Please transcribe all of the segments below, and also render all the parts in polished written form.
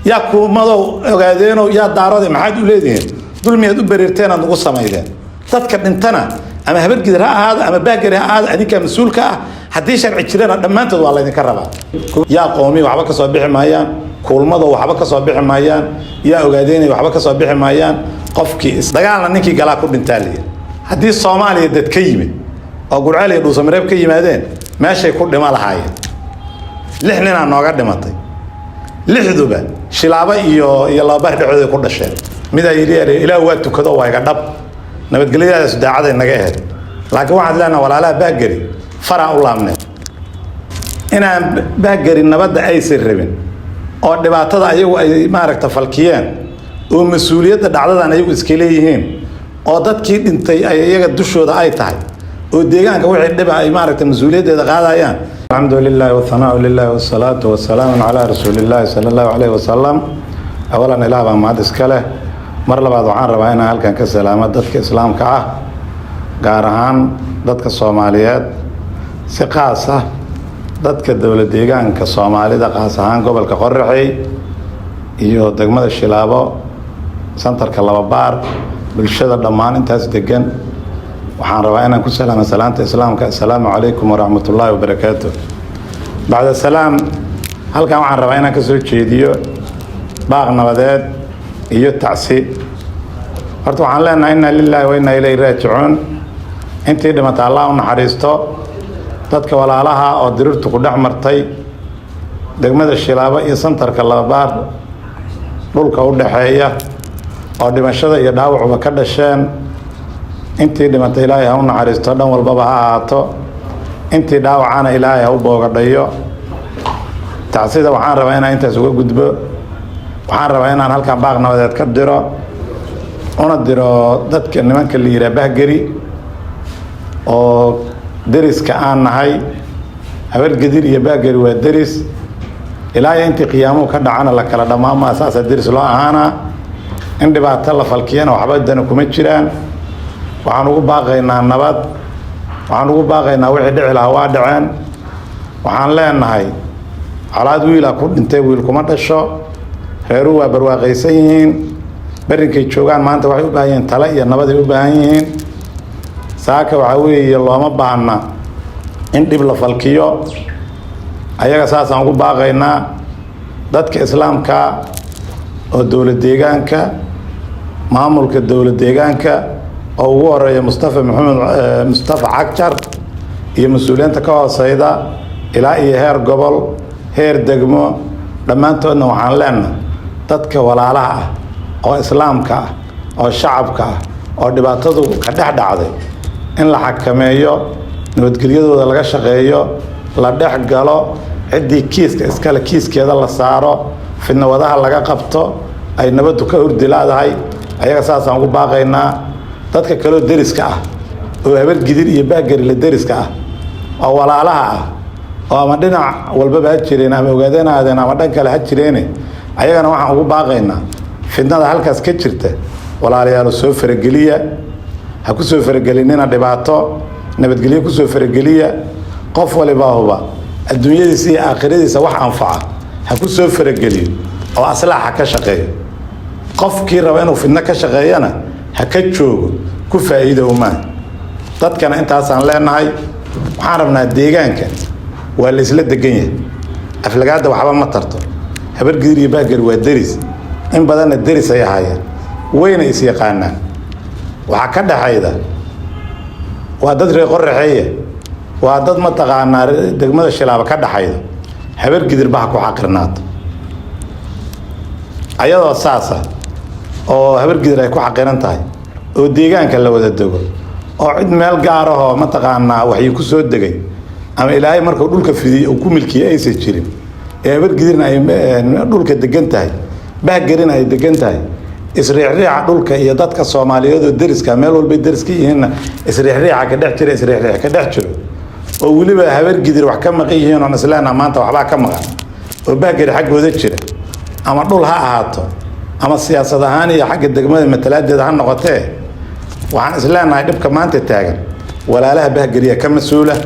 Yaa kuumadow ogaadeenow, yaa daaroode, maxaad u leedihiin? Dulmiyaad u bariirteen, aad nagu samaydeen. Dadka dhintana ama Habargidir ha ahaado ama Baagari ha ahaado, adinkaa mas-uulka ah. Haddii sharci jirana, dhammaantood waa laydinka rabaa. Yaa qoomi, waxba ka soo bixi maayaan. Kuulmado, waxba ka soo bixi maayaan. Yaa ogaadeynay, waxba ka soo bixi maayaan. Qofkii dagaalna ninkii galaa ku dhintaa layidhi. Haddii Soomaaliya dad ka yimid oo Gurceel iyo Dhuusamareeb ka yimaadeen, meeshay ku dhima lahaayeen. Lix ninaa nooga dhimatay, lixduba Shilaabo iyo Lababar dhexdooday ku dhasheen. Midaa yidhi, "Ilaah waa tukado, waa iga dhab, nabadgelyadaas daacaday naga ahayd." Laakiin waxaad leenaha, walaalaha Baageri, faraa u laabneen inaan Baageri nabadda aysan rabin oo dhibaatada ayagu ay maaragta falkiyeen oo mas-uuliyadda dhacdadan ayagu iska leeyihiin oo dadkii dhintay ay iyaga dushooda ay tahay oo deegaanka wixii dhiba ay maaragta mas-uuliyaddeeda qaadayaan. Alxamdu lilahi wاthanaa lilahi wاsalaatu wasalaamu calaa rasuuli illahi sala allahu calayhi wasalam. Awalan, Ilaah baa mahad iska leh. Mar labaad, waxaan rabaa inaan halkan ka salaamo dadka Islaamka ah, gaar ahaan dadka Soomaaliyeed, si qaas ah dadka dowlad deegaanka Soomaalida, qaas ahaan gobolka Qoraxey iyo degmada Shilaabo, santarka Lababaar, bulshada dhammaan intaas degan. Waxaan rabaa inaan ku salaamo salaanta Islaamka: assalaamu calaykum waraxmat ullaahi wabarakaatu. Bacda salaam, halkan waxaan rabaa inaan ka soo jeediyo baaq nabadeed iyo tacsi. Horta waxaan leenahay, inna lilaahi wa inna ilayhi raajicuun. Intii dhimata Allah u naxariisto. Dadka walaalaha oo dirirtu ku dhex martay degmada Shilaabo iyo santarka Lababaar, dhulka u dhaxeeya, oo dhimashada iyo dhaawacuba ka dhasheen, intii dhimatay Ilaahay ha u naxariisto, dhan walbaba ha ahaato. Intii dhaawacana Ilaahay ha u boogadhayo. Tacsida waxaan rabaa inaan intaas uga gudbo. Waxaan rabaa inaan halkan baaq nabadeed ka diro, una diro dadka nimanka la yihaha Bahgeri oo deriska aan nahay. Habargedir iyo Bahgeri waa deris, ilaa iyo intii qiyaamuhu ka dhacana la kala dhamaamaa, saasaa deris loo ahaanaa. In dhibaato la falkiyana waxba dana kuma jiraan. Waxaan ugu baaqaynaa nabad. Waxaan ugu baaqaynaa, wixii dhici lahaa waa dhaceen. Waxaan leenahay, colaad wiilaa ku dhintay, wiil kuma dhasho. Reeruhu waa barwaaqaysan yihiin berrinkay joogaan. Maanta waxay u baahan yihiin tale iyo nabaday u baahan yihiin. Saaka waxaa weeye, looma baahna in dhib la falkiyo. Ayaga saasaan ugu baaqaynaa. Dadka Islaamka oo dowlad deegaanka, maamulka dowlad deegaanka oo ugu horeeya Mustafa Maxamed Mustafa Cagjar iyo mas-uuliyiinta ka hooseyda ilaa iyo heer gobol, heer degmo, dhammaantoodna waxaan leenahay, dadka walaalaha ah oo Islaamka ah oo shacabka ah oo dhibaatadu ka dhex dhacday, in la xakameeyo, nabadgelyadooda laga shaqeeyo, la dhex galo, ciddii kiiska iskale kiiskeeda la saaro, fidnawadaha laga qabto, ay nabaddu ka hurdi laadahay. Ayaga saasaan ugu baaqaynaa. Dadka kaloo deriska ah oo Habargidir iyo Baagari la deriska ah oo walaalaha ah oo ama dhinac walbaba ha jireen ama ogaadeen aadeen ama dhan kale ha jireene, ayagana waxaan ugu baaqaynaa, fidnada halkaas ka jirta, walaalayaalo, soo farageliya. Ha ku soo faragelinina dhibaato, nabadgelyo ku soo farageliya. Qof walibaa huba adduunyadiisa iyo aakhiradiisa wax anfaca ha ku soo farageliyo oo aslaaxa ka shaqeeyo. Qofkii raba inuu fidno ka shaqeeyana ha ka joogo, ku faa'iido umaa. Dadkana intaasaan leenahay. Waxaan rabnaa, deegaanka waa la isla degan yahay, aflagaada waxba ma tarto. Habargidir iyo Baagari waa deris, in badanna deris ay ahaayeen, wayna is yaqaanaan. Waxaa ka dhexayda, waa dad reer Qoraxeeye, waa dad mataqaanaa degmada Shilaaba ka dhaxaydo. Habargidir ba ha ku xaqirnaato. Ayadoo saasa oo Habargidir ay ku xaqiran tahay oo deegaanka la wada dego oo cid meel gaarahoo mataqaanaa waxyi ku soo degay ama Ilaahay markuu dhulka fidiyey uu ku milkiyey aysan jirin, ee Habargidirna ay dhulka degan tahay, Bahgerina ay degan tahay, isriixriixa dhulka iyo dadka Soomaaliyeed oo deriska, meel walbay deriska yihiinna, isriixriixa ka dhex jira, isriixriix ka dhex jiro, oo weliba Habargidir wax ka maqan yihiin oon isleenaha maanta waxbaa ka maqan oo Bahgeri xaggooda jira, ama dhul ha ahaato ama siyaasad ahaan iyo xagga degmada matalaadeeda ha noqotee, waxaan isleenahay dhibka maanta taagan walaalaha Bahgeriya ka mas-uula.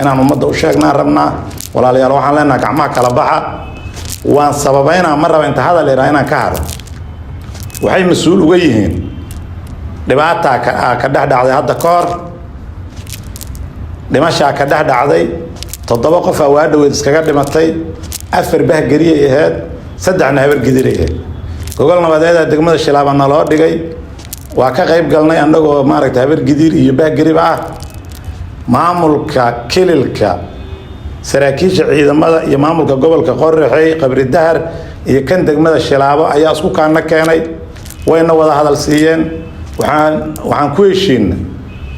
Inaan ummadda u sheegnaan rabnaa. Walaalayaal, waxaan leenahay, gacmaha kala baxa. Waan sababaynaa, ma raba inta hadal iraa inaan ka haro. Waxay mas-uul uga yihiin dhibaataa ka dhex dhacday hadda ka hor, dhimashaa ka dhex dhacday. 7 qof aa waa dhaweed iskaga dhimatay, 4 Bahgeriyay ahayd, 3na Habargidiray ahayd. Gogol nabadeedaa degmada Shilaaba naloo dhigay, waa ka qayb galnay annagoo maaragtay Habargidir iyo Bahgeriba ah. Maamulka kililka, saraakiisha ciidamada iyo maamulka gobolka Qoraxey, Qabri Dahar iyo kan degmada Shilaabo ayaa isku kaana keenay, wayna wada hadal siiyeen. Waxaan ku heshiinay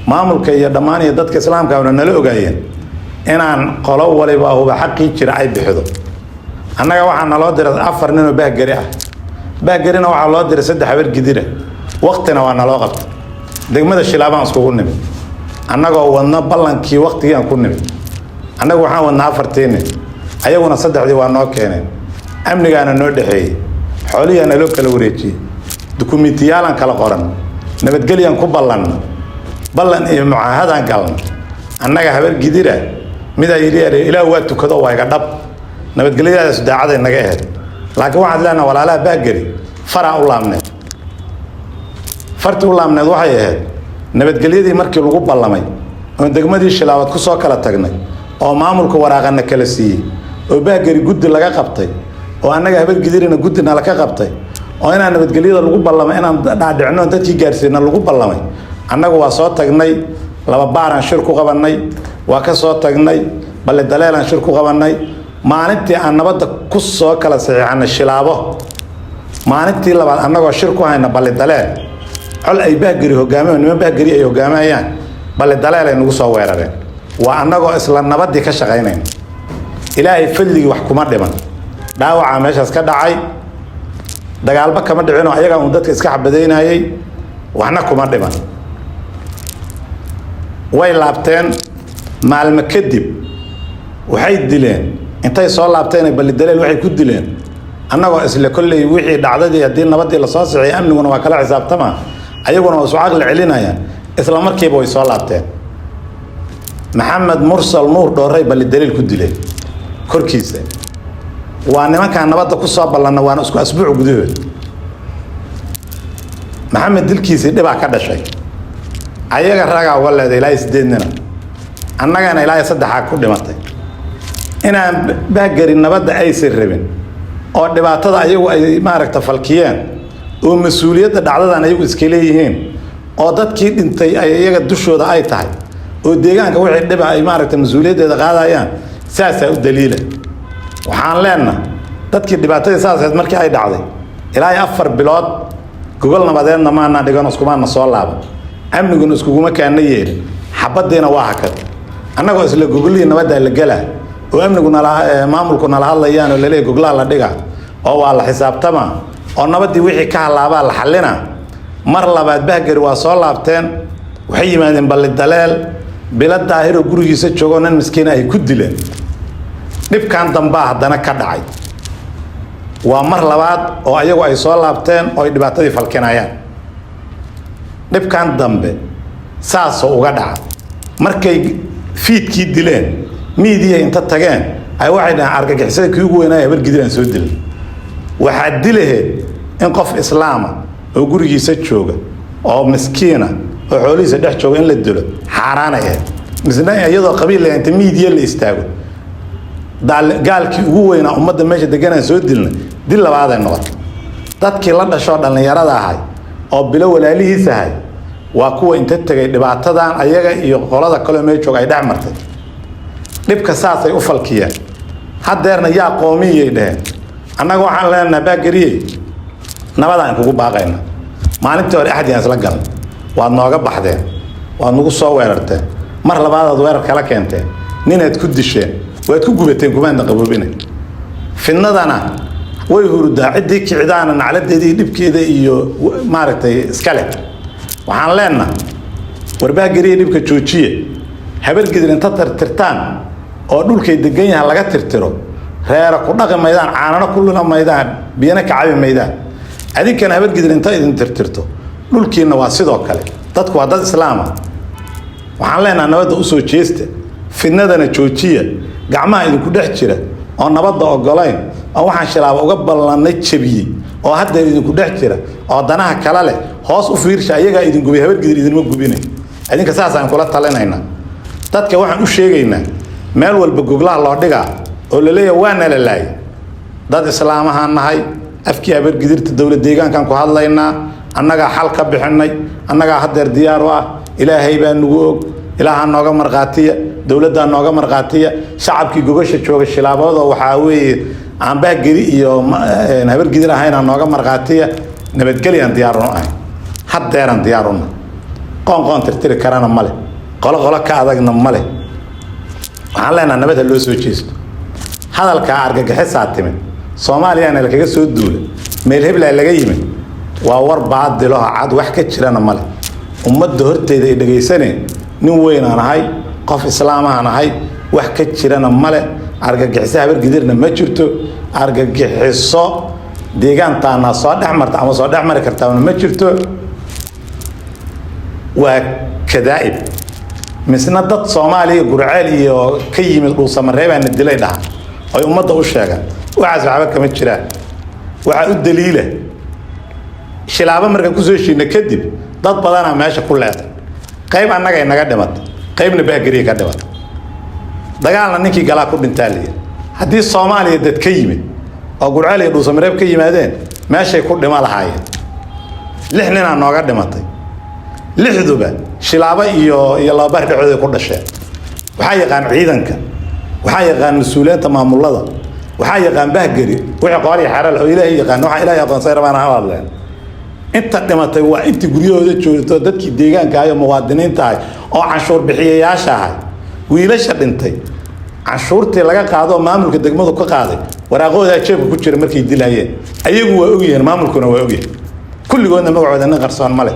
maamulka iyo dhammaan iyo dadka islaamka una nala ogaayeen inaan qolo waliba huba xaqii jira ay bixido. Annaga waxaa naloo diray 4 nin oo Bahgeri ah, Bahgerina waxaa loo diray 3 Habargidira. Waqtina waa naloo qabtay. Degmada Shilaabaan iskugu nimid annagoo wadno ballankii, waqtigii aan ku nimid. Annagu waxaan wadnaa 4tii nin, ayaguna 3dii waa noo keeneen. Amnigaana noo dhexeeyey, xoolihiaa naloo kala wareejiyey, dukumiintiyaalaan kala qoran, nabadgelyaan ku ballanna, ballan iyo mucaahadaan galna. Annaga Habargidira midaa yidhi, ilaah waa tukado, waa iga dhab, nabadgelyadaas daacaday naga ahayd. Laakiin waxaad leenaha walaalaha Bahgeri, faraa u laabneed. Fartii u laabneed waxay ahayd nabadgelyadii markii lagu ballamay oon degmadii Shilaabad ku soo kala tagnay oo maamulka waraaqana kala siiyey oo Bahgeri guddi laga qabtay oo annaga Habargidirina guddi nala ka qabtay oo inaan nabadgelyada lagu ballamay, inaan dhaadhicno dadkii gaarsiina lagu ballamay. Annagu waa soo tagnay, 2 baaraan shir ku qabannay, waa ka soo tagnay, balle daleelaan shir ku qabannay. Maalintii aan nabadda ku soo kala saxiixanay Shilaabo, maalintii labaad annagoo shir ku hayna balle daleel, col ay Bahgeri hogaamiyo, niman Bahgeri ay hogaamayaan, balle daleel ay nagu soo weerareen. Waa annagoo isla nabaddii ka shaqaynayna. Ilaahay fadligii wax kuma dhiman, dhaawacaa meeshaas ka dhacay, dagaalba kama dhicinoo ayagaa uun dadka iska xabadaynayay, waxna kuma dhiman. Way laabteen maalmo kadib, waxay dileen intay soo laabteen balli daleel waxay ku dileen annagoo isle kolley wixii dhacdadii haddii nabaddii lasoo sixiyay, amniguna waa kala xisaabtama, ayaguna waa isu caqli celinayaan. Isla markiiba way soo laabteen, Maxamed Mursal Nuur Dhoorey balli daliil ku dileen korkiisa. Waa nimankaan nabadda ku soo ballanna, waana isku asbuuc gudahood. Maxamed dilkiisii dhibaa ka dhashay, ayaga ragaa uga leeday ilaa 8 nina, annagana ilaa 3 ku dhimatay. Inaan Bahgeri nabadda aysan rabin oo dhibaatada ayagu ay maaragta falkiyeen oo mas-uuliyadda dhacdadan ayagu iska leeyihiin oo dadkii dhintay ay iyaga dushooda ay tahay oo deegaanka wixii dhiba ay maaragta mas-uuliyaddeeda qaadayaan, saasaa u daliila. Waxaan leenahay dadkii dhibaatadii saaseed markii ay dhacday ilaa 4 bilood gogol nabadeedna maanaa dhigan, iskumaana soo laaban, amniguna iskuguma kaana yeelin, xabadiina waa hakad. Annagoo isla gogollihii nabaddaa la gelaa oo amnigu nala maamulku nala hadlayaan oo laleeyahy goglaa la dhigaa oo waa la xisaabtamaa oo nabaddii wixii ka halaabaa la xallina, mar labaad Bahgeri waa soo laabteen. Waxay yimaadeen balli daleel, Bilo Daahiroo gurigiisa joogoo nin miskiina ay ku dileen. Dhibkan dambaa haddana ka dhacay, waa mar labaad oo ayagu ay soo laabteen oo ay dhibaatadii falkinayaan. Dhibkan dambe saasoo uga dhaca, markay fiidkii dileen miidiya inta tageen ay waxay dhaheen argagixisada kii ugu weynaaya Habargidir aan soo dilin. Waxaa dilaheed in qof islaama oo gurigiisa jooga oo miskiina oo xoolihiisa dhex jooga in la dilo xaaraanay ahayd, misna iyadoo qabiil la inta miidiya la istaago gaalkii ugu weynaa ummadda meesha deganaan soo dilna, dil labaaday noqotay. Dadkii la dhashoo dhallinyarada ahay oo Bilo walaalihiis ahay waa kuwa inta tegay dhibaatadan ayaga iyo qolada kaleo meel jooga ay dhex martay. Dhibka saasay u falkiyeen. Haddeerna yaa qoomiyay dheheen. Annaga waxaan leenahay Bahgeriyey, nabadaan kugu baaqayna. Maalintii hore axdigaan isla galnay, waad nooga baxdeen, waad nagu soo weerarteen, mar labaadaad weerar kala keenteen, ninaad ku disheen, waad ku gubateen, kumaadna qaboobina. Fidnadana way hurudaa, ciddii kicdaana nacladeeda iyo dhibkeeda iyo maaragtay iska leh. Waxaan leenahay war Bahgeriya, dhibka joojiye. Habargidir inta tirtirtaan oo dhulkay degan yahan laga tirtiro, reera ku dhaqi maydaan, caanano ku luna maydaan, biyana ka cabi maydaan. Adinkana Habargidir inta idin tirtirto dhulkiina waa sidoo kale. Dadku waa dad islaama. Waxaan leenahay nabadda usoo jeesta, fidnadana joojiya. Gacmaha idinku dhex jira oo nabadda ogolayn. Oo waxaan Shilaaba uga ballanay jabiyey oo haddeer idinku dhex jira oo danaha kale leh, hoos u fiirsha. Ayagaa idin gubay, Habargidir idinma gubinay. Idinka saasaan kula talinaynaa. Dadka waxaan u sheegaynaa, meel walba goglaha loo dhigaa oo la leeyahay waa nala laayay. Dad islaamahaan nahay, afkii Habargidirta dowlad deegaankan ku hadlaynaa. Annagaa xal ka bixinay, annagaa haddeer diyaar u ah. Ilaahay baa nagu og, Ilaahaa nooga markhaatiya, dowladdaa nooga markhaatiya, shacabkii gogasha jooga Shilaabooda waxaa weeye aan Bahgeri iyo Habargidir ahaynaa nooga markhaatiya. Nabadgelyaan diyaar u ahay, haddeeraan diyaar una. Qoon qoon tirtiri karana male, qolo qolo ka adagna male. Waxaan leenaha nabad ha loo soo jeesto. Hadalkaa argagixisaa timid, Soomaaliyana lakaga soo duula, meel heblaa laga yimid, waa war baadilaho cad, wax ka jirana male. Ummadda horteeda ay dhegaysaneen, nin weynaan ahay, qof islaamahaan ahay, wax ka jirana male. Argagixiso Habargidirna ma jirto, argagixiso deegaantaana soo dhex marta ama soo dhex mari kartaana ma jirto. Waa kadaa'ib. Misna dad Soomaaliya, Gurceel iyo ka yimid Dhuusamareebaana dilay dhaha oy ummadda u sheegaan. Waxaas waxba kama jiraan. Waxaa u daliila, Shilaabo markaan kusoo heshiina kadib dad badanaa meesha ku leeday. Qayb annagay naga dhimatay, qaybna Bahgeriya ka dhimatay. Dagaalna ninkii galaa ku dhintaa layidhi. Haddii Soomaaliya dad ka yimid oo Gurceel iyo Dhuusamareeb ka yimaadeen, meeshay ku dhima lahaayeen. Lix ninaa nooga dhimatay, lixduba Shilaabo iyo Lababar dhexdooday ku dhasheen. Waxaa yaqaan ciidanka, waxaa yaqaan mas-uuliyiinta maamulada, waxaa yaqaan Bahgeri wixii qool iyo xeral oo Ilaahay yaqaan. Waxaa Ilaahay aqoonsay rabaan ha hadleen. Inta dhimatay waa intii guryahooda joogto, dadkii deegaanka ahay oo muwaadiniinta ahay oo canshuur bixiyayaasha ahay. Wiilasha dhintay canshuurtii laga qaado oo maamulka degmadu ka qaaday, waraaqahoodaa jeebka ku jira markay dilayeen. Ayagu waa ogyihiin, maamulkuna waa ogyahay, kulligoodna magacooda nin qarsoon ma leh.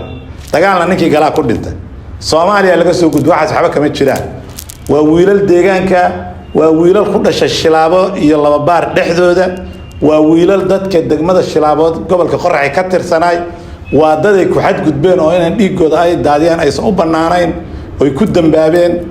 Dagaalna ninkii galaa ku dhintay, Soomaaliya laga soo gudbo, waxaas waxba kama jiraan. Waa wiilal deegaanka, waa wiilal ku dhashay Shilaabo iyo Lababaar dhexdooda, waa wiilal dadka degmada Shilaabood gobolka Qoraxay ka tirsanaay. Waa daday ku xadgudbeen oo inaan dhiigooda ay daadiyaan aysan u bannaanayn oy ku dambaabeen.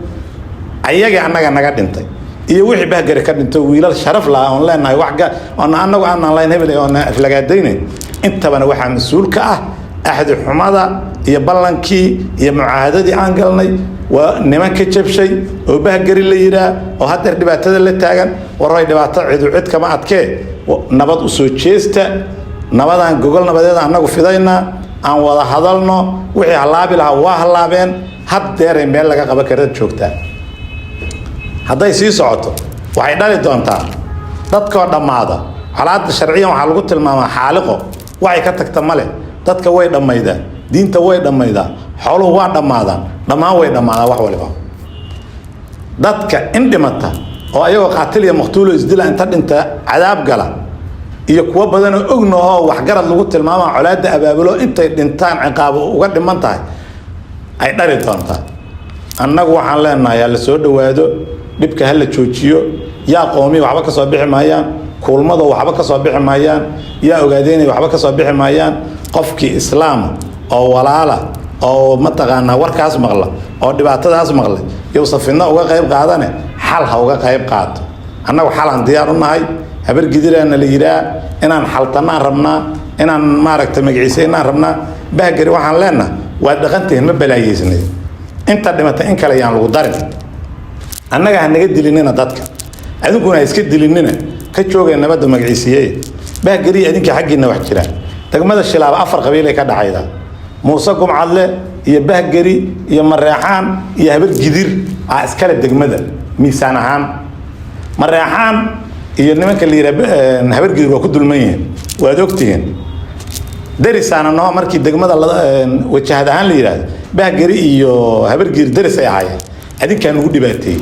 Ayagii annaga naga dhintay iyo wixii Bahgari ka dhintay, wiilal sharaf lahaa oon leenahay, wax oon annagu aanan lahayn hebel oon aflagaadaynayn, intabana waxaa mas-uul ka ah axdi xumada iyo ballankii iyo mucaahadadii aan galnay. Waa niman ka jabshay oo Bahgari la yidhaah oo haddeer dhibaatada la taagan. Waray, dhibaato cidu cid kama adkee, nabad u soo jeesta. Nabadaan gogol nabadeed annagu fidaynaa, aan wada hadalno. Wixii hallaabi lahaa waa hallaabeen, haddeeray meel laga qaban kara joogtaa. Hadday sii socoto waxay dhali doontaa dadkoo dhammaada. Colaadda sharciyan waxaa lagu tilmaamaa xaaliqo, waxay ka tagta male. Dadka way dhammaydaa, diinta way dhammaydaa, xooluhu waa dhammaadaan, dhammaan way dhammaadaan wax waliba. Dadka in dhimata oo ayagoo qaatil iyo maqtuulo isdila inta dhinta cadaab gala, iyo kuwo badanoo ognahoo waxgarad lagu tilmaama colaadda abaabulo, intay dhintaan ciqaabo uga dhiman tahay ay dhali doontaa. Annagu waxaan leenahay ha la soo dhowaado, dhibka ha la joojiyo. Yaa qoomiya waxba ka soo bixi maayaan, kuulmado waxba ka soo bixi maayaan, yaa ogaadeynaya waxba ka soo bixi maayaan. Qofkii islaama oo walaala oo mataqaanaa warkaas maqla oo dhibaatadaas maqlay, yowsa fidna uga qayb qaadane, xal ha uga qayb qaato. Annagu xalaan diyaar u nahay. Habargidiraana la yidhaah, inaan xaltanaan rabnaa, inaan maaragtay magaciise inaan rabnaa. Bahgari waxaan leenahay waa dhaqantihin, ma balaayeysnay. Inta dhimatay in kale yaan lagu darin. Annaga ha naga dilinina dadka, adinkuna ha iska dilinina, ka joogay nabadda magaciisiiyey. Bahgariya idinka xaggiinna wax jiraan. Degmada Shilaaba afar qabiilay ka dhaxayda: Muuse Gumcadle iyo Bahgeri iyo Mareexaan iyo Habargidir aa iskale degmada. Miisaan ahaan Mareexaan iyo nimanka la yidhaha Habargidir waa ku dulman yihiin, waad ogtihiin. Derisaana noo markii degmada wajahad ahaan la yidhaahdo, Bahgeri iyo Habargidir deris ay ahaayeen. Adinkaa nugu dhibaateeyey.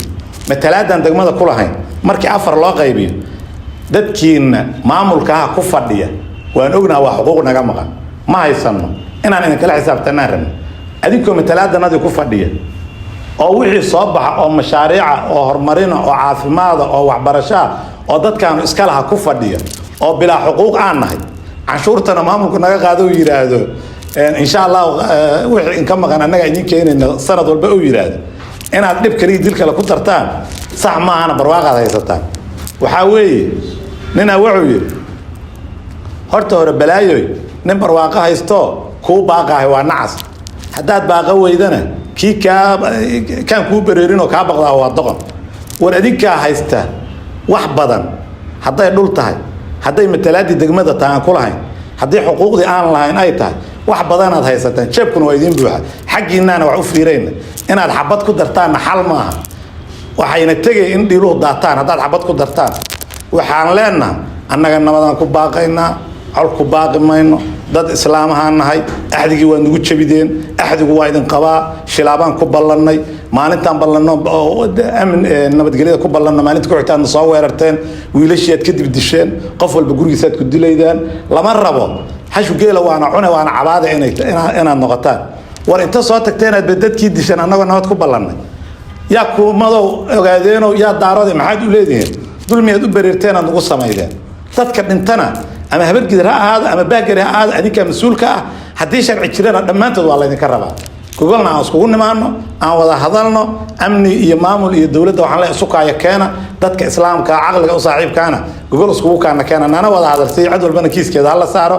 Matalaadan degmada ku lahayn markii afar loo qaybiyo, dadkiina maamulkaha ku fadhiya waan ognaha, waa xuquuq naga maqan, ma haysano. Inaan idinkala xisaabtanaan rabno adinkoo matalaadanadii ku fadhiya oo wixii soo baxa oo mashaariica oo horumarina oo caafimaada oo waxbarashaa oo dadkaanu iska laha ku fadhiya oo bilaa xuquuq aan nahay, canshuurtana maamulku naga qaado, uu yidhaahdo insha Allah wixii inka maqan annaga idin keenayna sanad walba uu yidhaahdo, inaad dhib kaliya dil kale ku dartaan sax maahana. Barwaaqaad haysataan. Waxaa weeye Ninaa wuxuu yidhi, horta hore balaayoy, nin barwaaqo haystoo kuu baaqaahay waa nacas. Haddaad baaqa weydana, kii kaa kaan kuu bereerinoo kaa baqdaa waa doqon. War adinkaa haysta wax badan, hadday dhul tahay, hadday matalaadii degmada tahay aan ku lahayn, haddii xuquuqdii aan lahayn ay tahay, wax badanaad haysataan, jeebkuna waa idiin buuxa. Xaggiinaana wax u fiirayna, inaad xabad ku dartaanna xal maaha. Waxayna tegay in dhiiluhu daataan haddaad xabad ku dartaan. Waxaan leenaha, annaga nabadaan ku baaqaynaa, col ku baaqi mayno. Dad islaamahaan nahay. Axdigii waa nagu jabideen, axdigu waa idin qabaa. Shilaabaan ku ballannay, maalintaan ballanno oo amin nabadgelyada ku ballanno, maalinta ku xigta aadna soo weerarteen, wiilashii aad kadib disheen, qof walba gurigiisaad ku dilaydaan. Lama rabo xashu geela waana cune waana cabaada inay inaad noqotaan. War inta soo tagteen aad ba dadkii disheen, annagoo nabad ku ballannay. Yaa kuumadow, ogaadeenow, yaa daaroode, maxaad u leedihiin? Dulmiyaad u bereerteen aad nagu samaydeen. Dadka dhintana, ama habargidir ha ahaado ama baagari ha ahaado, adinkaa mas-uulka ah. Haddii sharci jirana, dhammaantood waa laydinka rabaa. Gogolna aan iskugu nimaano, aan wada hadalno. Amni iyo maamul iyo dowladda waxaan leeyahay, isu kaaya keena. Dadka islaamka caqliga u saaxiibkaana gogol iskugu kaana keena, nana wada hadalsiiyo. Cid walbana kiiskeeda hala saaro.